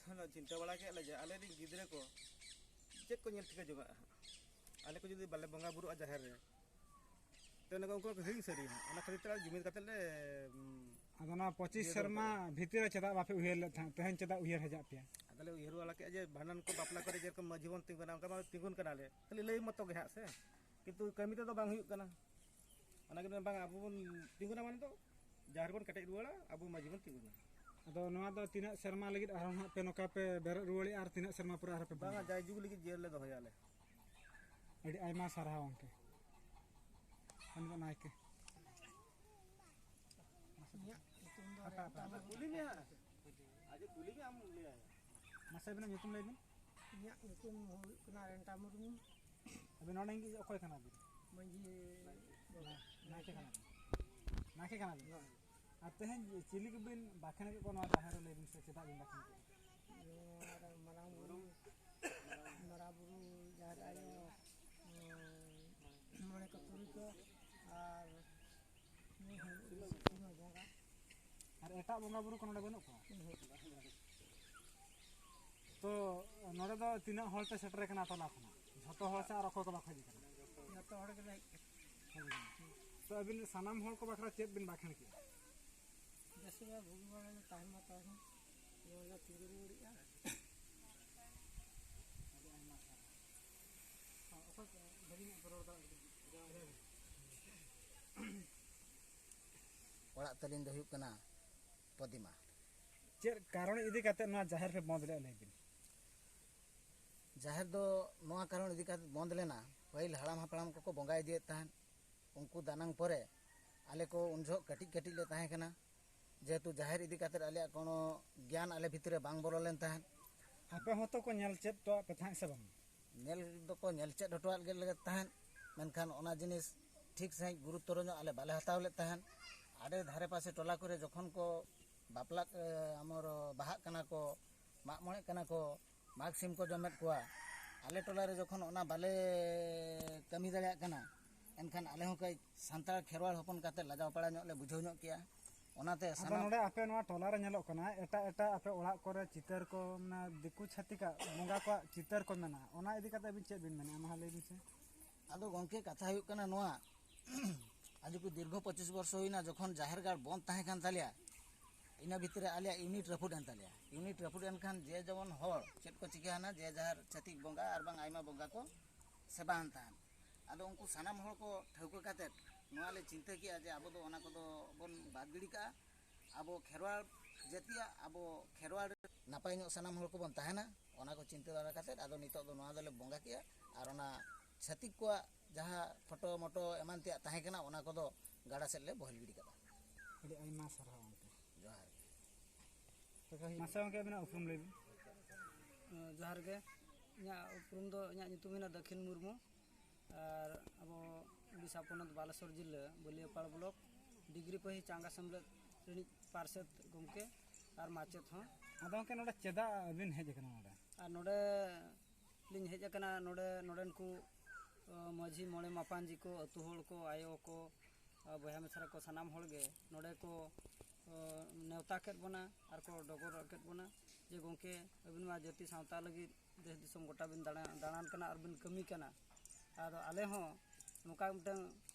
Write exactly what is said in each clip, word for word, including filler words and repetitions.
ᱛᱚᱠᱷᱚᱱ ᱫᱚ ᱪᱤᱱᱛᱟᱹ ᱵᱟᱲᱟ ᱠᱮᱫ ᱞᱮ ᱡᱮ ᱟᱞᱮ ᱨᱮᱱ ᱜᱤᱫᱽᱨᱟᱹ ᱠᱚ ᱪᱮᱫ ᱠᱚ ᱧᱮᱞ ᱴᱷᱤᱠᱟᱹ ᱡᱚᱝᱟᱜᱼᱟ ᱦᱟᱸᱜ? ᱟᱞᱮ ᱠᱚ ᱡᱩᱫᱤ ᱵᱟᱞᱮ ᱵᱚᱸᱜᱟ ᱵᱩᱨᱩᱜᱼᱟ ᱡᱟᱦᱮᱨ ᱨᱮ, ᱛᱚ ᱚᱱᱟ ᱠᱚ ᱩᱱᱠᱩ ᱠᱚ ᱦᱤᱲᱤᱧ ᱥᱟᱹᱨᱤᱭᱟ ᱦᱟᱸᱜ᱾ ᱚᱱᱟ ᱠᱷᱟᱹᱛᱤᱨ ᱛᱮ ᱟᱞᱮ ᱡᱩᱢᱤᱫ ᱠᱟᱛᱮ ᱞᱮ, ᱩᱸ, ᱟᱫᱚ ᱱᱚᱣᱟ ᱯᱚᱸᱪᱤᱥ ᱤᱭᱟᱹ ᱥᱮᱨᱢᱟ ᱫᱚ ᱵᱷᱤᱛᱤᱨ ᱨᱮ ᱪᱮᱫᱟᱜ ᱵᱟᱯᱮ ᱩᱭᱦᱟᱹᱨ ᱞᱮᱫ ᱛᱟᱦᱮᱸᱫ? ᱛᱮᱦᱮᱧ ᱪᱮᱫᱟᱜ ᱩᱭᱦᱟᱹᱨ ᱦᱮᱡ ᱟᱫ ᱯᱮᱭᱟ? ᱟᱫᱚ ᱞᱮ ᱩᱭᱦᱟᱹᱨ ᱵᱟᱲᱟ ᱠᱮᱫᱼᱟ ᱡᱮ ᱵᱷᱟᱸᱰᱟᱱ ᱠᱚ, ᱵᱟᱯᱞᱟ ᱠᱚᱨᱮ ᱡᱮᱨᱚᱠᱚᱢ ᱢᱟᱹᱡᱷᱤ ᱵᱚᱱ ᱛᱤᱸᱜᱩᱱᱟ, ᱚᱱᱠᱟ ᱢᱟ ᱛᱤᱸᱜᱩᱱ ᱠᱟᱱᱟᱞᱮ, ᱠᱷᱟᱹᱞᱤ ᱞᱟᱹᱭ ᱢᱚᱛᱚ ᱜᱮ ᱦᱟᱸᱜ ᱥᱮ, ᱠᱤᱱᱛᱩ ᱠᱟᱹᱢᱤ ᱛᱮᱫᱚ ᱵᱟᱝ ᱦᱩᱭᱩᱜ ᱠᱟᱱᱟ᱾ ᱚᱱᱟ ᱜᱮ ᱵᱟᱝ, ᱟᱵᱚ ᱵᱚᱱ ᱛᱤᱸᱜᱩᱱᱟ ᱢᱟᱱᱮ ᱫᱚ ᱡᱟᱦᱮᱨ ᱵᱚᱱ ᱠᱮᱴᱮᱡ ᱨᱩᱣᱟᱹᱲᱟ, ᱟᱵᱚ ᱢᱟᱹᱡᱷᱤ ᱵᱚᱱ ᱛᱤᱸᱜᱩᱱᱟ᱾ ᱟᱫᱚ ᱱᱚᱣᱟ ᱫᱚ ᱛᱤᱱᱟᱹᱜ ᱥᱮᱨᱢᱟ ᱞᱟᱹᱜᱤᱫ ᱟᱨᱦᱚᱸ ᱦᱟᱸᱜ ᱯᱮ ᱱᱚᱝᱠᱟ ᱯᱮ ᱵᱮᱨᱮᱫ ᱨᱩᱣᱟᱹᱲᱮᱜᱼᱟ ᱟᱨ ᱛᱤᱱᱟᱹᱜ ᱥᱮᱨᱢᱟ ᱯᱚᱨᱮ ᱟᱨᱦᱚᱸ ᱯᱮ ᱵᱟᱝᱟ, ᱵᱚᱸᱜᱟᱭᱟ? ᱡᱟᱭᱡᱩᱜᱽ ᱞᱟᱹᱜᱤᱫ ᱡᱤᱭᱟᱹᱲ ᱞᱮ ᱫᱚᱦᱚᱭᱟ ᱟᱞᱮ᱾ ᱟᱹᱰᱤ ᱟᱭᱢᱟ ᱥᱟᱨᱦᱟᱣ ᱜᱚᱢᱠᱮ᱾ ᱟᱢ ᱫᱚ ᱱᱟᱭᱠᱮ᱾ ᱤᱧᱟᱹᱜ ᱧᱩᱛᱩᱢ ᱫᱚ ᱦᱟᱯᱮ, ᱦᱟᱯᱮ, ᱨᱮᱱᱴᱟ ᱦᱟᱯᱮ᱾ ᱢᱩᱨᱢᱩ᱾ ᱠᱩᱞᱤ ᱢᱮᱭᱟ᱾ ᱟᱡᱮ ᱠᱩᱞᱤ ᱢᱮᱭᱟ, ᱟᱢ ᱞᱟᱹᱭ ᱟᱭᱟ᱾ ᱢᱟᱥᱮ ᱟᱹᱵᱤᱱᱟᱜ ᱧᱩᱛᱩᱢ ᱞᱟᱹᱭ ᱵᱤᱱ᱾ ᱤᱧᱟᱹᱜ ᱧᱩᱛᱩᱢ ᱦᱩᱭᱩᱜ ᱠᱟᱱᱟ ᱨᱮᱱᱴᱟ ᱢᱩᱨᱢᱩ᱾ ᱟᱹᱵᱤᱱ ᱱᱚᱰᱮ ᱜᱮ ᱚᱠᱚᱭ ᱠᱟᱱᱟ ᱵᱤᱱ? ᱢᱟᱹᱡᱷᱤ ᱵᱟᱵᱟ᱾ ᱱᱟ-, ᱱᱟᱭᱠᱮ ᱠᱟᱱᱟ ᱵᱤᱱ᱾ ᱱᱟᱭᱠᱮ ᱠᱟᱱᱟ ᱵᱤᱱ᱾ ᱦᱳᱭ᱾ ᱟᱨ ᱛᱮᱦᱮᱧ ᱪᱤᱞᱤ ᱠᱚᱵᱤᱱ ᱵᱟᱠᱷᱮᱬ ᱠᱮᱫ ᱠᱚᱣᱟ ᱱᱚᱣᱟ ᱡᱟᱦᱮᱨ ᱨᱮ? ᱞᱟᱹᱭ ᱵᱤᱱ ᱥᱮ, ᱪᱮᱫᱟᱜ ᱵᱤᱱ ᱵᱟᱠᱷᱮᱬ ᱠᱮᱫ ᱠᱚᱣᱟ? ᱱᱚᱣᱟ ᱨᱮ ᱢᱟᱨᱟᱝ ᱵᱩᱨᱩ, ᱢᱟᱨᱟᱝ ᱵᱩᱨᱩ, ᱡᱟᱦᱮᱨ ᱟᱭᱳ, ᱩᱸ, ᱢᱚᱬᱮ ᱠᱚ ᱛᱩᱨᱩᱭ ᱠᱚ, ᱟᱨ ᱱᱩᱭ ᱦᱚᱸ ᱥᱤᱢᱟᱹ ᱵᱚᱸᱜᱟ᱾ ᱟᱨ ᱮᱴᱟᱜ ᱵᱚᱸᱜᱟ ᱵᱩᱨᱩ ᱠᱚ ᱱᱚᱰᱮ ᱵᱟᱹᱱᱩᱜ ᱠᱚᱣᱟ? ᱩᱸᱦᱩᱸ᱾ ᱛᱚ ᱱᱚᱰᱮ ᱫᱚ ᱛᱤᱱᱟᱹᱜ ᱦᱚᱲ ᱯᱮ ᱥᱮᱴᱮᱨ ᱟᱠᱟᱱᱟ ᱴᱚᱞᱟ ᱠᱷᱚᱱᱟᱜ? ᱡᱷᱚᱛᱚ ᱦᱚᱲ ᱥᱮ ᱟᱨ ᱚᱠᱚᱭ ᱠᱚ ᱵᱟᱠᱚ ᱦᱮᱡ ᱟᱠᱟᱱᱟ? ᱡᱚᱛᱚ ᱦᱚᱲ ᱜᱮᱞᱮ ᱦᱮᱡ ᱟᱠᱟᱱᱟ᱾ ᱦᱮᱡ ᱟᱠᱟᱱᱟ᱾ ᱛᱚ ᱟᱹᱵᱤᱱ ᱥᱟᱱᱟᱢ ᱦᱚᱲ ᱠᱚ ᱵᱟᱠᱷᱨᱟ ᱪᱮᱫ ᱵᱤᱱ ᱵᱟᱠᱷᱮᱬ ᱠᱮᱜᱼᱟ? ᱵᱮᱥ ᱜᱮ ᱵᱩᱜᱤ ᱵᱟᱲᱟ ᱜᱮ ᱛᱟᱦᱮᱱ ᱢᱟ ᱛᱟᱦᱮᱱ᱾ ᱡᱮᱢᱚᱱ ᱞᱮ ᱛᱤᱸᱜᱩ ᱨᱩᱣᱟᱹᱲᱮᱜᱼᱟ᱾ ᱟᱹᱰᱤ ᱟᱭᱢᱟ ᱥᱟᱨᱦᱟᱣ᱾ ᱦᱚᱸ, ᱚᱠᱚᱭ ᱠᱚ ᱵᱷᱟᱹᱜᱤ ᱧᱚᱜ ᱯᱮ ᱨᱚᱲ ᱫᱟᱲᱮᱭᱟᱜ ᱠᱟᱱᱟ? ᱚᱲᱟᱜ ᱛᱟᱹᱞᱤᱧ ᱫᱚ ᱦᱩᱭᱩᱜ ᱠᱟᱱᱟ ᱯᱚᱫᱤᱢᱟ᱾ ᱪᱮᱫ ᱠᱟᱨᱚᱱ ᱤᱫᱤ ᱠᱟᱛᱮ ᱱᱚᱣᱟ ᱡᱟᱦᱮᱨ ᱯᱮ ᱵᱚᱸᱫᱽ ᱞᱮᱫᱼᱟ, ᱞᱟᱹᱭ ᱵᱤᱱ? ᱡᱟᱦᱮᱨ ᱫᱚ ᱱᱚᱣᱟ ᱠᱟᱨᱚᱱ ᱤᱫᱤ ᱠᱟᱛᱮ ᱵᱚᱸᱫᱽ ᱞᱮᱱᱟ, ᱯᱟᱹᱦᱤᱞ ᱦᱟᱲᱟᱢ ᱦᱟᱯᱲᱟᱢ ᱠᱚᱠᱚ ᱵᱚᱸᱜᱟ ᱤᱫᱤᱭᱮᱫ ᱛᱟᱦᱮᱸᱫ, ᱩᱱᱠᱩ ᱫᱟᱱᱟᱝ ᱯᱚᱨᱮ ᱟᱞᱮ ᱠᱚ ᱩᱱ ᱡᱚᱦᱚᱜ ᱠᱟᱹᱴᱤᱡ ᱠᱟᱹᱴᱤᱡ ᱞᱮ ᱛᱟᱦᱮᱸ ᱠᱟᱱᱟ, ᱡᱮᱦᱮᱛᱩ ᱡᱟᱦᱮᱨ ᱤᱫᱤ ᱠᱟᱛᱮ ᱟᱞᱮᱭᱟᱜ ᱠᱳᱱᱳ ᱜᱮᱭᱟᱱ ᱟᱞᱮ ᱵᱷᱤᱛᱨᱤ ᱨᱮ ᱵᱟᱝ ᱵᱚᱞᱚ ᱞᱮᱱ ᱛᱟᱦᱮᱸᱫ᱾ ᱟᱯᱮ ᱦᱚᱸᱛᱚ ᱠᱚ ᱧᱮᱞ ᱪᱮᱫ ᱦᱚᱴᱚᱣᱟᱜ ᱯᱮ ᱛᱟᱦᱮᱸᱫ ᱥᱮ ᱵᱟᱝ? ᱧᱮᱞ ᱫᱚᱠᱚ ᱧᱮᱞ ᱪᱮᱫ ᱦᱚᱴᱚᱣᱟᱫ ᱜᱮ ᱞᱮ ᱛᱟᱦᱮᱸᱫ, ᱢᱮᱱᱠᱷᱟᱱ ᱚᱱᱟ ᱡᱤᱱᱤᱥ ᱴᱷᱤᱠ ᱥᱟᱺᱦᱤᱡ ᱜᱩᱨᱩᱛᱛᱚ ᱧᱚᱜ ᱟᱞᱮ ᱵᱟᱞᱮ ᱦᱟᱛᱟᱣ ᱞᱮᱫ ᱛᱟᱦᱮᱸᱫ᱾ ᱟᱰᱮ ᱫᱷᱟᱨᱮ ᱯᱟᱥᱮ ᱴᱚᱞᱟ ᱠᱚᱨᱮ ᱡᱚᱠᱷᱚᱱ ᱠᱚ ᱵᱟᱯᱞᱟᱜ, ᱮ, ᱟᱢᱚᱨ ᱵᱟᱦᱟᱜ ᱠᱟᱱᱟ ᱠᱚ, ᱢᱟᱜ ᱢᱚᱬᱮᱜ ᱠᱟᱱᱟ ᱠᱚ, ᱢᱟᱜᱽ ᱥᱤᱢ ᱠᱚ ᱡᱚᱢᱮᱫ ᱠᱚᱣᱟ, ᱟᱞᱮ ᱴᱚᱞᱟ ᱨᱮ ᱡᱚᱠᱷᱚᱱ ᱚᱱᱟ ᱵᱟᱞᱮ ᱠᱟᱹᱢᱤ ᱫᱟᱲᱮᱭᱟᱜ ᱠᱟᱱᱟ, ᱮᱱᱠᱷᱟᱱ ᱟᱞᱮ ᱦᱚᱸ ᱠᱟᱹᱡ ᱥᱟᱱᱛᱟᱲ ᱠᱷᱮᱨᱣᱟᱲ ᱦᱚᱯᱚᱱ ᱠᱟᱛᱮ ᱞᱟᱡᱟᱣ ᱯᱟᱲᱟ ᱧᱚᱜ ᱞᱮ ᱵᱩᱡᱷᱟᱹᱣ ᱧᱚᱜ ᱠᱮᱜᱼᱟ᱾ ᱚᱱᱟᱛᱮ ᱟᱫᱚ ᱥᱟᱱᱟᱢ ᱱᱚᱰᱮ ᱟᱯᱮ ᱱᱚᱣᱟ ᱴᱚᱞᱟ ᱨᱮ ᱧᱮᱞᱚᱜ ᱠᱟᱱᱟ, ᱮᱴᱟᱜ ᱮᱴᱟᱜ ᱟᱯᱮ ᱚᱲᱟᱜ ᱠᱚᱨᱮ ᱪᱤᱛᱟᱹᱨ ᱠᱚ, ᱢᱟᱱᱮ ᱫᱤᱠᱩ ᱪᱷᱟᱹᱛᱤᱠᱟᱜ ᱵᱚᱸᱜᱟ ᱠᱚᱣᱟᱜ ᱪᱤᱛᱟᱹᱨ ᱠᱚ ᱢᱮᱱᱟᱜᱼᱟ, ᱚᱱᱟ ᱤᱫᱤ ᱠᱟᱛᱮ ᱟᱵᱤᱱ ᱪᱮᱫ ᱵᱤᱱ ᱢᱮᱱᱮᱫᱼᱟ? ᱢᱟ ᱞᱟᱹᱭ ᱵᱤᱱ ᱥᱮ᱾ ᱟᱫᱚ ᱜᱚᱢᱠᱮ, ᱠᱟᱛᱷᱟ ᱦᱩᱭᱩᱜ ᱠᱟᱱᱟ ᱱᱚᱣᱟ, ᱟᱡ ᱠᱚ ᱫᱤᱨᱜᱷᱚ ᱯᱚᱸᱪᱤᱥ ᱵᱚᱨᱥᱚ ᱦᱩᱭᱱᱟ, ᱡᱚᱠᱷᱚᱱ ᱡᱟᱦᱮᱨ ᱜᱟᱲ ᱵᱚᱱᱫ ᱛᱟᱦᱮᱸ ᱠᱟᱱ ᱛᱟᱞᱮᱭᱟ, ᱤᱱᱟᱹ ᱵᱷᱤᱛᱨᱤ ᱨᱮ ᱟᱞᱮᱭᱟᱜ ᱤᱭᱩᱱᱤᱴ ᱨᱟᱹᱯᱩᱫ ᱮᱱ ᱛᱟᱞᱮᱭᱟ᱾ ᱤᱭᱩᱱᱤᱴ ᱨᱟᱹᱯᱩᱫ ᱮᱱ ᱠᱷᱟᱱ ᱡᱮ ᱡᱮᱢᱚᱱ ᱦᱚᱲ ᱪᱮᱫ ᱠᱚ ᱪᱤᱠᱟᱹ ᱦᱟᱱᱟ, ᱡᱮ ᱡᱟᱦᱟᱨ ᱪᱷᱟᱹᱛᱤᱠ ᱵᱚᱸᱜᱟ ᱟᱨ ᱵᱟᱝ ᱟᱭᱢᱟ ᱵᱚᱸᱜᱟ ᱠᱚ ᱥᱮᱵᱟ ᱦᱟᱱ ᱛᱟᱦᱮᱱ᱾ ᱟᱫᱚ ᱩᱱᱠᱩ ᱥᱟᱱᱟᱢ ᱦᱚᱲ ᱠᱚ ᱴᱷᱟᱹᱣᱠᱟᱹ ᱠᱟᱛᱮᱫ ᱱᱚᱣᱟ ᱞᱮ ᱪᱤᱱᱛᱟᱹ ᱠᱮᱜᱼᱟ ᱡᱮ ᱟᱵᱚ ᱫᱚ ᱚᱱᱟ ᱠᱚᱫᱚ ᱵᱚᱱ ᱵᱟᱫ ᱜᱤᱰᱤ ᱠᱟᱜᱼᱟ᱾ ᱟᱵᱚ ᱠᱷᱮᱨᱣᱟᱲ ᱡᱟᱹᱛᱤᱭᱟᱜ, ᱟᱵᱚ ᱠᱷᱮᱨᱣᱟᱲ ᱱᱟᱯᱟᱭ ᱧᱚᱜ ᱥᱟᱱᱟᱢ ᱦᱚᱲ ᱠᱚᱵᱚᱱ ᱛᱟᱦᱮᱱᱟ, ᱚᱱᱟ ᱠᱚ ᱪᱤᱱᱛᱟᱹ ᱫᱷᱟᱨᱟ ᱠᱟᱛᱮᱫ ᱟᱫᱚ ᱱᱤᱛᱚᱜ ᱫᱚ ᱱᱚᱣᱟ ᱫᱚᱞᱮ ᱵᱚᱸᱜᱟ ᱠᱮᱜᱼᱟ᱾ ᱟᱨ ᱚᱱᱟ ᱪᱷᱟᱹᱛᱤᱠ ᱠᱚᱣᱟᱜ ᱡᱟᱦᱟᱸ ᱯᱷᱳᱴᱳ ᱢᱚᱴᱳ ᱮᱢᱟᱱ ᱛᱮᱭᱟᱜ ᱛᱟᱦᱮᱸ ᱠᱟᱱᱟ, ᱚᱱᱟ ᱠᱚᱫᱚ ᱜᱟᱰᱟ ᱥᱮᱫ ᱞᱮ ᱵᱚᱦᱮᱞ ᱜᱤᱰᱤ ᱠᱟᱫᱟ᱾ ᱟᱹᱰᱤ ᱟᱭᱢᱟ ᱥᱟᱨᱦᱟᱣ ᱜᱚᱢᱠᱮ᱾ ᱡᱚᱦᱟᱨ ᱜᱮ᱾ ᱢᱟᱥᱮ ᱜᱚᱢᱠᱮ, ᱟᱵᱤᱱᱟᱜ ᱩᱯᱨᱩᱢ ᱞᱟᱹᱭ ᱵᱤᱱ᱾ ᱡᱚᱦᱟᱨ ᱜᱮ᱾ ᱤᱧᱟᱹᱜ ᱩᱯᱨᱩᱢ ᱫᱚ, ᱤᱧᱟᱹᱜ ᱧᱩᱛᱩᱢ ᱦᱩᱭᱱᱟ ᱫᱟᱹᱠᱷᱤᱱ ᱢᱩᱨᱢᱩ᱾ ᱟᱨ ᱟᱵᱚ ᱩᱰᱤᱥᱟ ᱯᱚᱱᱚᱛ ᱵᱟᱞᱮᱥᱚᱨ ᱡᱤᱞᱟᱹ ᱵᱟᱹᱞᱤᱭᱟᱹᱯᱟᱲ ᱵᱞᱚᱠ ᱰᱤᱜᱽᱨᱤ ᱯᱟᱹᱦᱤ ᱪᱟᱸᱜᱟ ᱥᱮᱢᱞᱮᱫ ᱨᱤᱱᱤᱡ ᱯᱟᱨᱥᱮᱛ ᱜᱚᱢᱠᱮ ᱟᱨ ᱢᱟᱪᱮᱛ ᱦᱚᱸ᱾ ᱟᱫᱚ ᱜᱚᱢᱠᱮ, ᱱᱚᱰᱮ ᱪᱮᱫᱟᱜ ᱵᱤᱱ ᱦᱮᱡ ᱟᱠᱟᱱᱟ ᱱᱚᱰᱮ? ᱟᱨ ᱱᱚᱰᱮ ᱞᱤᱧ ᱦᱮᱡ ᱟᱠᱟᱱᱟ, ᱱᱚᱰᱮ, ᱱᱚᱰᱮᱱ ᱠᱚ, ᱚ, ᱢᱟᱹᱡᱷᱤ ᱢᱚᱬᱮ ᱢᱟᱯᱟᱱᱡᱤ ᱠᱚ, ᱟᱹᱛᱩ ᱦᱚᱲ ᱠᱚ, ᱟᱭᱳ ᱠᱚ, ᱟ, ᱵᱚᱭᱦᱟ ᱢᱤᱥᱨᱟ ᱠᱚ, ᱥᱟᱱᱟᱢ ᱦᱚᱲ ᱜᱮ ᱱᱚᱰᱮ ᱠᱚ, ᱚ, ᱱᱮᱣᱛᱟ ᱠᱮᱫ ᱵᱚᱱᱟ ᱟᱨ ᱠᱚ ᱰᱚᱜᱚᱨ ᱠᱮᱫ ᱵᱚᱱᱟ ᱡᱮ, "ᱜᱚᱢᱠᱮ, ᱟᱹᱵᱤᱱ ᱢᱟ ᱡᱟᱹᱛᱤ ᱥᱟᱶᱛᱟ ᱞᱟᱹᱜᱤᱫ ᱫᱮᱥ ᱫᱤᱥᱚᱢ ᱜᱚᱴᱟ ᱵᱤᱱ ᱫᱟᱬᱟ-, ᱫᱟᱬᱟᱱ ᱠᱟᱱᱟ ᱟᱨ ᱵᱤᱱ ᱠᱟᱹᱢᱤ ᱠᱟᱱᱟ, ᱟᱫᱚ ᱟᱞᱮ ᱦᱚᱸ ᱱᱚᱝᱠᱟ ᱢᱤᱫᱴᱟᱝ,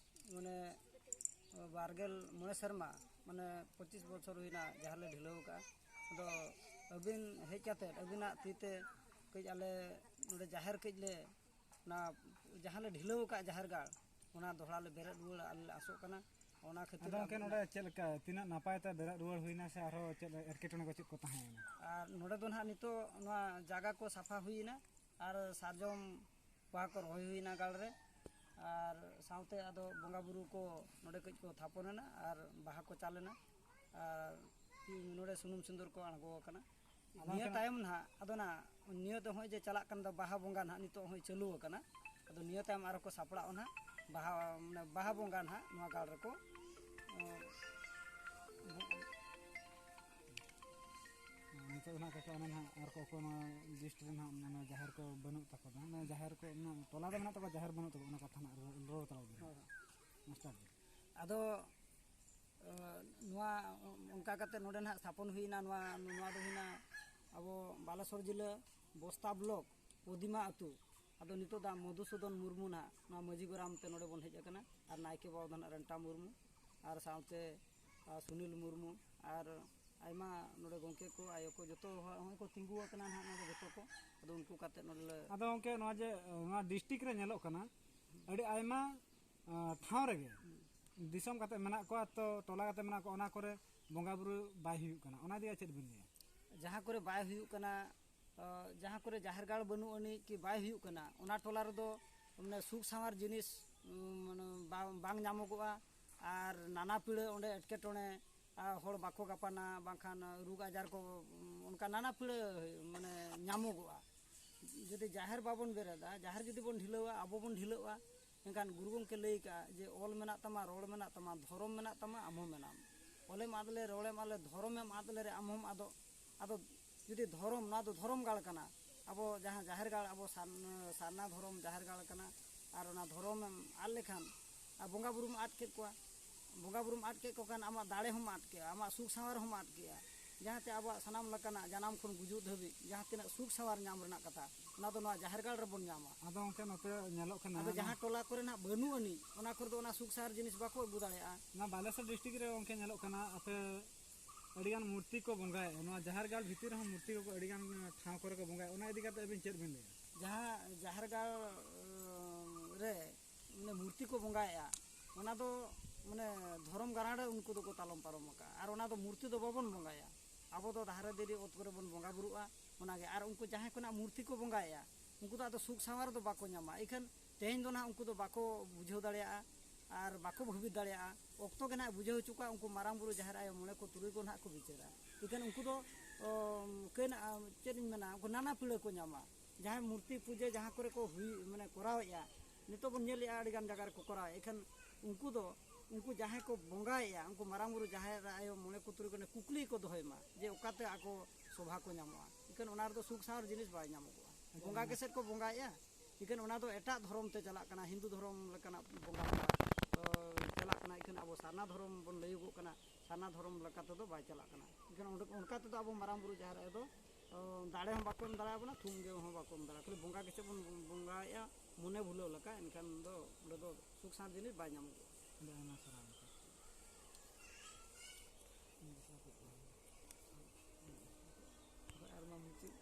ᱢᱟᱱᱮ, ᱵᱟᱨᱜᱮᱞ ᱢᱚᱬᱮ ᱥᱮᱨᱢᱟ, ᱢᱟᱱᱮ, ᱯᱚᱸᱪᱤᱥ ᱵᱚᱪᱷᱚᱨ ᱦᱩᱭᱱᱟ ᱡᱟᱦᱟᱸ ᱞᱮ ᱰᱷᱤᱞᱟᱹᱣ ᱟᱠᱟᱫᱼᱟ᱾ ᱟᱫᱚ ᱟᱹᱵᱤᱱ ᱦᱮᱡ ᱠᱟᱛᱮᱫ ᱟᱹᱵᱤᱱᱟᱜ ᱛᱤ ᱛᱮ ᱠᱟᱹᱡ ᱟᱞᱮ ᱱᱚᱰᱮ ᱡᱟᱦᱮᱨ ᱠᱟᱹᱡ ᱞᱮ, ᱚᱱᱟ ᱡᱟᱦᱟᱸ ᱞᱮ ᱰᱷᱤᱞᱟᱹᱣ ᱟᱠᱟᱫ ᱡᱟᱦᱮᱨ ᱜᱟᱲ, ᱚᱱᱟ ᱫᱚᱦᱲᱟ ᱞᱮ ᱵᱮᱨᱮᱫ ᱨᱩᱣᱟᱹᱲᱟ, ᱟᱞᱮ ᱞᱮ ᱟᱥᱚᱜ ᱠᱟᱱᱟ ᱚᱱᱟ ᱠᱷᱟᱹᱛᱤᱨ ᱟᱫᱚ ᱜᱚᱢᱠᱮ, ᱟᱵᱤᱱᱟᱜ ᱱᱚᱰᱮ ᱪᱮᱫ ᱞᱮᱠᱟ, ᱛᱤᱱᱟᱹᱜ ᱱᱟᱯᱟᱭ ᱛᱮ ᱵᱮᱨᱮᱫ ᱨᱩᱣᱟᱹᱲ ᱦᱩᱭᱱᱟ ᱥᱮ ᱟᱨᱦᱚᱸ ᱪᱮᱫ ᱮᱴᱠᱮᱴᱚᱬᱮ ᱠᱚ ᱪᱮᱫ ᱠᱚ ᱛᱟᱦᱮᱸᱭᱮᱱᱟ? ᱟᱨ ᱱᱚᱰᱮ ᱫᱚ ᱱᱟᱦᱟᱜ ᱱᱤᱛᱚᱜ ᱱᱚᱣᱟ ᱡᱟᱭᱜᱟ ᱠᱚ ᱥᱟᱯᱷᱟ ᱦᱩᱭᱮᱱᱟ ᱟᱨ ᱥᱟᱨᱡᱚᱢ ᱵᱟᱦᱟ ᱠᱚ ᱨᱚᱦᱚᱭ ᱦᱩᱭᱮᱱᱟ ᱜᱟᱲ ᱨᱮ, ᱟᱨ ᱥᱟᱶᱛᱮ ᱟᱫᱚ ᱵᱚᱸᱜᱟ ᱵᱩᱨᱩ ᱠᱚ ᱱᱚᱰᱮ ᱠᱟᱹᱡ ᱠᱚ ᱛᱷᱟᱯᱚᱱ ᱮᱱᱟ ᱟᱨ ᱵᱟᱦᱟ ᱠᱚ ᱪᱟᱞ ᱮᱱᱟ ᱟᱨ ᱱᱚᱰᱮ ᱥᱩᱱᱩᱢ ᱥᱤᱸᱫᱩᱨ ᱠᱚ ᱟᱬᱜᱚ ᱟᱠᱟᱱᱟ᱾ ᱟᱫᱚ ᱱᱤᱭᱟᱹ ᱚᱱᱠᱟᱱᱟᱜ ᱛᱟᱭᱚᱢ ᱱᱟᱦᱟᱜ, ᱟᱫᱚ ᱱᱟᱦᱟᱜ ᱱᱤᱭᱟᱹ ᱫᱚ ᱦᱚᱸᱜᱼᱚᱭ ᱡᱮ ᱪᱟᱞᱟᱜ ᱠᱟᱱ ᱫᱚ ᱵᱟᱦᱟ ᱵᱚᱸᱜᱟ ᱱᱟᱦᱟᱜ ᱱᱤᱛᱚᱜ ᱦᱚᱸᱜᱼᱚᱭ ᱪᱟᱹᱞᱩ ᱟᱠᱟᱱᱟ, ᱟᱫᱚ ᱱᱤᱭᱟᱹ ᱛᱟᱭᱚᱢ ᱟᱨᱚ ᱠᱚ ᱥᱟᱯᱲᱟᱜᱼᱟ ᱱᱟᱦᱟᱜ ᱵᱟᱦᱟ, ᱢᱟᱱᱮ ᱵᱟᱦᱟ ᱵᱚᱸᱜᱟ ᱱᱟᱦᱟᱜ ᱱᱚᱣᱟ ᱜᱟᱲ ᱨᱮᱠᱚ, ᱮᱸ, ᱱᱤᱛᱚᱜ ᱫᱚ ᱱᱟᱦᱟᱜ ᱠᱟᱠᱟ ᱚᱱᱟ ᱱᱟᱦᱟᱜ ᱟᱨ ᱠᱚ ᱚᱠᱚᱭ ᱱᱚᱣᱟ ᱞᱤᱥᱴ ᱨᱮ ᱱᱟᱦᱟᱜ ᱢᱟᱱᱮ ᱡᱟᱦᱮᱨ ᱠᱚ ᱵᱟᱹᱱᱩᱜ ᱛᱟᱠᱚ ᱫᱚ, ᱢᱟᱱᱮ ᱡᱟᱦᱮᱨ ᱠᱚ, ᱚᱱᱟ ᱴᱚᱞᱟ ᱫᱚ ᱢᱮᱱᱟᱜ ᱛᱟᱠᱚᱣᱟ, ᱡᱟᱦᱮᱨ ᱵᱟᱹᱱᱩᱜ ᱛᱟᱠᱚᱣᱟ, ᱚᱱᱟ ᱠᱟᱛᱷᱟ ᱱᱟᱦᱟᱜ ᱨᱚᱲ, ᱨᱚᱲ ᱛᱟᱞᱟᱣ ᱵᱤᱱ᱾ ᱦᱳᱭ, ᱦᱳᱭ᱾ ᱢᱟᱥᱴᱟᱨ ᱜᱮ᱾ ᱟᱫᱚ ᱱᱚᱣᱟ ᱚᱱᱠᱟ ᱠᱟᱛᱮ ᱱᱚᱰᱮ ᱱᱟᱦᱟᱜ ᱛᱷᱟᱯᱚᱱ ᱦᱩᱭᱱᱟ᱾ ᱱᱚᱣᱟ ᱱᱚᱣᱟ ᱫᱚ ᱦᱩᱭᱱᱟ ᱟᱵᱚ ᱵᱟᱞᱮᱥᱚᱨ ᱡᱤᱞᱟᱹ ᱵᱚᱥᱛᱟ ᱵᱞᱚᱠ ᱯᱚᱫᱤᱢᱟ ᱟᱹᱛᱩ᱾ ᱟᱫᱚ ᱱᱤᱛᱚᱜ ᱫᱚ ᱢᱚᱫᱷᱩᱥᱩᱫᱚᱱ ᱢᱩᱨᱢᱩ ᱱᱟᱦᱟᱜ ᱱᱚᱣᱟ ᱢᱟᱹᱡᱷᱤ ᱜᱚᱨᱟᱢ ᱛᱮ ᱱᱚᱰᱮ ᱵᱚᱱ ᱦᱮᱡ ᱟᱠᱟᱱᱟ, ᱟᱨ ᱱᱟᱭᱠᱮ ᱵᱟᱵᱟ ᱫᱚ ᱱᱟᱦᱟᱜ ᱨᱮᱱᱴᱟ ᱢᱩᱨᱢᱩ, ᱟᱨ ᱥᱟᱶᱛᱮ ᱟᱨ ᱥᱩᱱᱤᱞ ᱢᱩᱨᱢᱩ, ᱟᱨ ᱟᱭᱢᱟ ᱱᱚᱰᱮ ᱜᱚᱢᱠᱮ ᱠᱚ, ᱟᱭᱳ ᱠᱚ, ᱡᱚᱛᱚ ᱦᱚᱲ ᱦᱚᱸᱜᱼᱚᱭ ᱠᱚ ᱛᱤᱸᱜᱩ ᱟᱠᱟᱱᱟ ᱱᱟᱦᱟᱜ ᱱᱚᱰᱮ ᱡᱚᱛᱚ ᱠᱚ᱾ ᱟᱫᱚ ᱩᱱᱠᱩ ᱠᱟᱛᱮ ᱱᱚᱰᱮ ᱞᱮ ᱟᱫᱚ ᱜᱚᱢᱠᱮ, ᱱᱚᱣᱟ ᱡᱮ ᱱᱚᱣᱟ ᱰᱤᱥᱴᱨᱤᱠᱴ ᱨᱮ ᱧᱮᱞᱚᱜ ᱠᱟᱱᱟ, ᱟᱹᱰᱤ ᱟᱭᱢᱟ ᱟᱸ, ᱴᱷᱟᱶ ᱨᱮᱜᱮ ᱫᱤᱥᱚᱢ ᱠᱟᱛᱮ ᱢᱮᱱᱟᱜ ᱠᱚᱣᱟ, ᱛᱚ ᱴᱚᱞᱟ ᱠᱟᱛᱮ ᱢᱮᱱᱟᱜ ᱠᱚᱣᱟ, ᱚᱱᱟ ᱠᱚᱨᱮ ᱵᱚᱸᱜᱟ ᱵᱩᱨᱩ ᱵᱟᱭ ᱦᱩᱭᱩᱜ ᱠᱟᱱᱟ, ᱚᱱᱟ ᱤᱫᱤ ᱠᱟᱛᱮ ᱪᱮᱫ ᱵᱤᱱ ᱞᱟᱹᱭᱟ? ᱡᱟᱦᱟᱸ ᱠᱚᱨᱮ ᱵᱟᱭ ᱦᱩᱭᱩᱜ ᱠᱟᱱᱟ, ᱟᱸ, ᱡᱟᱦᱟᱸ ᱠᱚᱨᱮ ᱡᱟᱦᱮᱨ ᱜᱟᱲ ᱵᱟᱹᱱᱩᱜ ᱟᱹᱱᱤᱡ ᱠᱤ ᱵᱟᱭ ᱦᱩᱭᱩᱜ ᱠᱟᱱᱟ, ᱚᱱᱟ ᱴᱚᱞᱟ ᱨᱮᱫᱚ ᱢᱟᱱᱮ ᱥᱩᱠ ᱥᱟᱶᱟᱨ ᱡᱤᱱᱤᱥ, ᱩᱢ, ᱢᱟᱱᱮ ᱵᱟᱝ, ᱵᱟᱝ ᱧᱟᱢᱚᱜᱚᱜᱼᱟ᱾ ᱟᱨ ᱱᱟᱱᱟ ᱯᱤᱲᱟᱹ ᱚᱸᱰᱮ ᱮᱴᱠᱮᱴᱚᱬᱮ, ᱟᱨ ᱦᱚᱲ ᱵᱟᱠᱚ ᱜᱟᱯᱟᱱᱟ, ᱵᱟᱝᱠᱷᱟᱱ ᱨᱳᱜᱽ ᱟᱡᱟᱨ ᱠᱚ, ᱩᱢ, ᱚᱱᱠᱟ ᱱᱟᱱᱟ ᱯᱤᱲᱟᱹ ᱢᱟᱱᱮ ᱧᱟᱢᱚᱜᱚᱜᱼᱟ᱾ ᱡᱩᱫᱤ ᱡᱟᱦᱮᱨ ᱵᱟᱵᱚᱱ ᱵᱮᱨᱮᱫᱟ, ᱡᱟᱦᱮᱨ ᱡᱩᱫᱤ ᱵᱚᱱ ᱰᱷᱤᱞᱟᱹᱣᱟ, ᱟᱵᱚ ᱵᱚᱱ ᱰᱷᱤᱞᱟᱹᱜᱼᱟ, ᱮᱱᱠᱷᱟᱱ ᱜᱩᱨᱩ ᱜᱚᱢᱠᱮ ᱞᱟᱹᱭ ᱠᱟᱜᱼᱟ ᱡᱮ, "ᱚᱞ ᱢᱮᱱᱟᱜ ᱛᱟᱢᱟ, ᱨᱚᱲ ᱢᱮᱱᱟᱜ ᱛᱟᱢᱟ, ᱫᱷᱚᱨᱚᱢ ᱢᱮᱱᱟᱜ ᱛᱟᱢᱟ, ᱟᱢ ᱦᱚᱸ ᱢᱮᱱᱟᱢ᱾ ᱚᱞᱮᱢ ᱟᱫ ᱞᱮ, ᱨᱚᱲᱮᱢ ᱟᱫ ᱞᱮ, ᱫᱷᱚᱨᱚᱢᱮᱢ ᱟᱫ ᱞᱮᱨᱮ, ᱟᱢ ᱦᱚᱸᱢ ᱟᱫᱚᱜ᱾" ᱟᱫᱚ ᱡᱩᱫᱤ ᱫᱷᱚᱨᱚᱢ, ᱱᱚᱣᱟ ᱫᱚ ᱫᱷᱚᱨᱚᱢ ᱜᱟᱲ ᱠᱟᱱᱟ, ᱟᱵᱚ ᱡᱟᱦᱟᱸ ᱡᱟᱦᱮᱨ ᱜᱟᱲ, ᱟᱵᱚ ᱥᱟᱨ-, ᱥᱟᱨᱱᱟ ᱫᱷᱚᱨᱚᱢ ᱡᱟᱦᱮᱨ ᱜᱟᱲ ᱠᱟᱱᱟ, ᱟᱨ ᱚᱱᱟ ᱫᱷᱚᱨᱚᱢᱮᱢ ᱟᱫ ᱞᱮᱠᱷᱟᱱ, ᱟᱨ ᱵᱚᱸᱜᱟ ᱵᱩᱨᱩᱢ ᱟᱫ ᱠᱮᱫ ᱠᱚᱣᱟ, ᱵᱚᱸᱜᱟ ᱵᱩᱨᱩᱢ ᱟᱫ ᱠᱮᱫ ᱠᱚ ᱠᱷᱟᱱ, ᱟᱢᱟᱜ ᱫᱟᱲᱮ ᱦᱚᱸᱢ ᱟᱫ ᱠᱮᱜᱼᱟ, ᱟᱢᱟᱜ ᱥᱩᱠ ᱥᱟᱶᱟᱨ ᱦᱚᱸᱢ ᱟᱫ ᱠᱮᱜᱼᱟ, ᱡᱟᱦᱟᱸᱛᱮ ᱟᱵᱚᱣᱟᱜ ᱥᱟᱱᱟᱢ ᱞᱮᱠᱟᱱᱟᱜ ᱡᱟᱱᱟᱢ ᱠᱷᱚᱱ ᱜᱩᱡᱩᱜ ᱫᱷᱟᱹᱵᱤᱡ ᱡᱟᱦᱟᱸ ᱛᱤᱱᱟᱹᱜ ᱥᱩᱠ ᱥᱟᱶᱟᱨ ᱧᱟᱢ ᱨᱮᱱᱟᱜ ᱠᱟᱛᱷᱟ, ᱚᱱᱟ ᱫᱚ ᱱᱚᱣᱟ ᱡᱟᱦᱮᱨ ᱜᱟᱲ ᱨᱮᱵᱚᱱ ᱧᱟᱢᱟ᱾ ᱟᱫᱚ ᱜᱚᱢᱠᱮ, ᱱᱚᱛᱮ ᱧᱮᱞᱚᱜ ᱠᱟᱱᱟ, ᱟᱫᱚ ᱱᱚᱣᱟ ᱡᱟᱦᱟᱸ ᱴᱚᱞᱟ ᱠᱚᱨᱮ ᱱᱟᱜ ᱵᱟᱹᱱᱩᱜ ᱟᱹᱱᱤᱡ, ᱚᱱᱟ ᱠᱚᱨᱮ ᱫᱚ ᱚᱱᱟ ᱥᱩᱠ ᱥᱟᱶᱟᱨ ᱡᱤᱱᱤᱥ ᱵᱟᱠᱚ ᱟᱹᱜᱩ ᱫᱟᱲᱮᱭᱟᱜᱼᱟ᱾ ᱱᱚᱣᱟ ᱵᱟᱞᱮᱥᱚᱨ ᱰᱤᱥᱴᱨᱤᱠᱴ ᱨᱮ ᱜᱚᱢᱠᱮ, ᱧᱮᱞᱚᱜ ᱠᱟᱱᱟ, ᱟᱯᱮ ᱟᱹᱰᱤᱜᱟᱱ ᱢᱩᱨᱛᱤ ᱠᱚ ᱵᱚᱸᱜᱟᱭᱮᱫᱼᱟ, ᱱᱚᱣᱟ ᱡᱟᱦᱮᱨ ᱜᱟᱲ ᱵᱷᱤᱛᱤᱨ ᱨᱮᱦᱚᱸ ᱢᱩᱨᱛᱤ ᱠᱚᱠᱚ ᱟᱹᱰᱤᱜᱟᱱ ᱴᱷᱟᱶ ᱠᱚᱨᱮ ᱠᱚ ᱵᱚᱸᱜᱟᱭᱮᱫᱼᱟ, ᱚᱱᱟ ᱤᱫᱤ ᱠᱟᱛᱮ ᱟᱹᱵᱤᱱ ᱪᱮᱫ ᱵᱤᱱ ᱞᱟᱹᱭᱟ? ᱡᱟᱦᱟᱸ ᱡᱟᱦᱮᱨ ᱜᱟᱲ, ᱩᱸ, ᱨᱮ ᱢᱟᱱᱮ ᱢᱩᱨᱛᱤ ᱠᱚ ᱵᱚᱸᱜᱟᱭᱮᱫᱼᱟ, ᱚᱱᱟ ᱫᱚ ᱢᱟᱱᱮ ᱫᱷᱚᱨᱚᱢ ᱜᱟᱲ ᱨᱮ ᱩᱱᱠᱩ ᱫᱚᱠᱚ ᱛᱟᱞᱚᱢ ᱯᱟᱨᱚᱢ ᱟᱠᱟᱫᱼᱟ᱾ ᱟᱨ ᱚᱱᱟ ᱫᱚ ᱢᱩᱨᱛᱤ ᱫᱚ ᱵᱟᱵᱚᱱ ᱵᱚᱸᱜᱟᱭᱟ, ᱟᱵᱚ ᱫᱚ ᱫᱷᱟᱨᱮ ᱫᱷᱤᱨᱤ ᱚᱛ ᱠᱚᱨᱮ ᱵᱚᱱ ᱵᱚᱸᱜᱟ ᱵᱩᱨᱩᱜᱼᱟ, ᱚᱱᱟᱜᱮ᱾ ᱟᱨ ᱩᱱᱠᱩ ᱡᱟᱦᱟᱸᱭ ᱠᱚ ᱱᱟᱜ ᱢᱩᱨᱛᱤ ᱠᱚ ᱵᱚᱸᱜᱟᱭᱮᱫᱼᱟ, ᱩᱱᱠᱩ ᱫᱚ ᱟᱫᱚ ᱥᱩᱠ ᱥᱟᱶᱟᱨ ᱫᱚ ᱵᱟᱠᱚ ᱧᱟᱢᱟ᱾ ᱤᱠᱷᱟᱹᱱ ᱛᱮᱦᱮᱧ ᱫᱚ ᱱᱟᱦᱟᱜ ᱩᱱᱠᱩ ᱫᱚ ᱵᱟᱠᱚ ᱵᱩᱡᱷᱟᱹᱣ ᱫᱟᱲᱮᱭᱟᱜᱼᱟ ᱟᱨ ᱵᱟᱠᱚ ᱵᱷᱟᱹᱵᱤᱛ ᱫᱟᱲᱮᱭᱟᱜᱼᱟ᱾ ᱚᱠᱛᱚ ᱜᱮ ᱱᱟᱦᱟᱜ ᱵᱩᱡᱷᱟᱹᱣ ᱦᱚᱪᱚ ᱠᱚᱣᱟ, ᱩᱱᱠᱩ ᱢᱟᱨᱟᱝ ᱵᱩᱨᱩ, ᱡᱟᱦᱮᱨ ᱟᱭᱳ, ᱢᱚᱬᱮ ᱠᱚ, ᱛᱩᱨᱩᱭ ᱠᱚ ᱱᱟᱦᱟᱜ ᱠᱚ ᱵᱤᱪᱟᱹᱨᱟ᱾ ᱤᱠᱷᱟᱹᱱ ᱩᱱᱠᱩ ᱫᱚ, ᱚ, ᱠᱟᱹᱱ-, ᱪᱮᱫ ᱤᱧ ᱢᱮᱱᱟ, ᱩᱱᱠᱩ ᱱᱟᱱᱟ ᱯᱤᱲᱟᱹ ᱠᱚ ᱧᱟᱢᱟ᱾ ᱡᱟᱦᱟᱸᱭ ᱢᱩᱨᱛᱤ ᱯᱩᱡᱟᱹ ᱡᱟᱦᱟᱸ ᱠᱚᱨᱮ ᱠᱚ ᱦᱩᱭ, ᱢᱟᱱᱮ, ᱠᱚᱨᱟᱣᱮᱫᱼᱟ, ᱱᱤᱛᱚᱜ ᱵᱚᱱ ᱧᱮᱞᱮᱫᱼᱟ ᱟᱹᱰᱤᱜᱟᱱ ᱡᱟᱭᱜᱟ ᱨᱮᱠᱚ ᱠᱚᱨᱟᱣᱮᱫᱼᱟ᱾ ᱤᱠᱷᱟᱹᱱ ᱩᱱᱠᱩ ᱫᱚ, ᱩᱱᱠᱩ ᱡᱟᱦᱟᱸᱭ ᱠᱚ ᱵᱚᱸᱜᱟᱭᱮᱫᱼᱟ, ᱩᱱᱠᱩ ᱢᱟᱨᱟᱝ ᱵᱩᱨᱩ, ᱡᱟᱦᱮᱨ ᱟᱭᱳ, ᱢᱚᱬᱮ ᱠᱚ, ᱛᱩᱨᱩᱭ ᱠᱚ, ᱠᱩᱠᱞᱤ ᱠᱚ ᱫᱚᱦᱚᱭ ᱢᱟ ᱡᱮ ᱚᱠᱟᱛᱮ ᱟᱠᱚ ᱥᱚᱵᱷᱟ ᱠᱚ ᱧᱟᱢᱚᱜᱼᱟ᱾ ᱤᱠᱷᱟᱹᱱ ᱚᱱᱟ ᱨᱮᱫᱚ ᱥᱩᱠ ᱥᱟᱶᱟᱨ ᱡᱤᱱᱤᱥ ᱵᱟᱭ ᱧᱟᱢᱚᱜᱚᱜᱼᱟ᱾ ᱵᱚᱸᱜᱟ ᱜᱮ ᱥᱮᱫ ᱠᱚ ᱵᱚᱸᱜᱟᱭᱮᱫᱼᱟ, ᱤᱠᱷᱟᱹᱱ ᱚᱱᱟ ᱫᱚ ᱮᱴᱟᱜ ᱫᱷᱚᱨᱚᱢ ᱛᱮ ᱪᱟᱞᱟᱜ ᱠᱟᱱᱟ, ᱦᱤᱱᱫᱩ ᱫᱷᱚᱨᱚᱢ ᱞᱮᱠᱟᱱᱟᱜ ᱵᱚᱸᱜᱟ ᱵᱚᱸᱜᱟ, ᱚ, ᱪᱟᱞᱟᱜ ᱠᱟᱱᱟ᱾ ᱤᱠᱷᱟᱹᱱ ᱟᱵᱚ ᱥᱟᱨᱱᱟ ᱫᱷᱚᱨᱚᱢ ᱵᱚᱱ ᱞᱟᱹᱭᱟᱹᱜᱚᱜ ᱥᱟᱨᱱᱟ ᱫᱷᱚᱨᱚᱢ ᱞᱮᱠᱟ ᱛᱮᱫᱚ ᱵᱟᱭ ᱪᱟᱞᱟᱜ ᱠᱟᱱᱟ᱾ ᱮᱱᱠᱷᱟᱱ ᱚᱸᱰᱮ, ᱚᱱᱠᱟ ᱛᱮᱫᱚ ᱟᱵᱚ ᱢᱟᱨᱟᱝ ᱵᱩᱨᱩ ᱡᱟᱦᱮᱨ ᱟᱭᱳ ᱫᱚ, ᱚ, ᱫᱟᱲᱮ ᱦᱚᱸ ᱵᱟᱠᱚ ᱮᱢ ᱫᱟᱲᱮᱭᱟᱵᱚᱱᱟ, ᱛᱷᱩᱢ ᱜᱮ ᱦᱚᱸ ᱵᱟᱠᱚ ᱮᱢ ᱫᱟᱲᱮᱭᱟᱜᱼᱟ᱾ ᱠᱷᱟᱹᱞᱤ ᱵᱚᱸᱜᱟ ᱜᱮᱥᱮ ᱵᱚᱱ ᱵᱚᱸᱜᱟᱭᱮᱫᱼᱟ ᱢᱚᱱᱮ ᱵᱷᱩᱞᱟᱹᱣ ᱞᱮᱠᱟ, ᱮᱱᱠᱷᱟᱱ ᱫᱚ ᱚᱸᱰᱮ ᱫᱚ ᱥᱩᱠ ᱥᱟᱱᱛ ᱡᱤᱱᱤᱥ ᱵᱟᱭ ᱧᱟᱢᱚᱜᱼᱟ᱾ ᱟᱹᱰᱤ ᱟᱭᱢᱟ ᱥᱟᱨᱦᱟᱣ ᱜᱚᱢᱠᱮ᱾ ᱟᱨ ᱢᱟ ᱢᱩᱪᱟᱹᱫ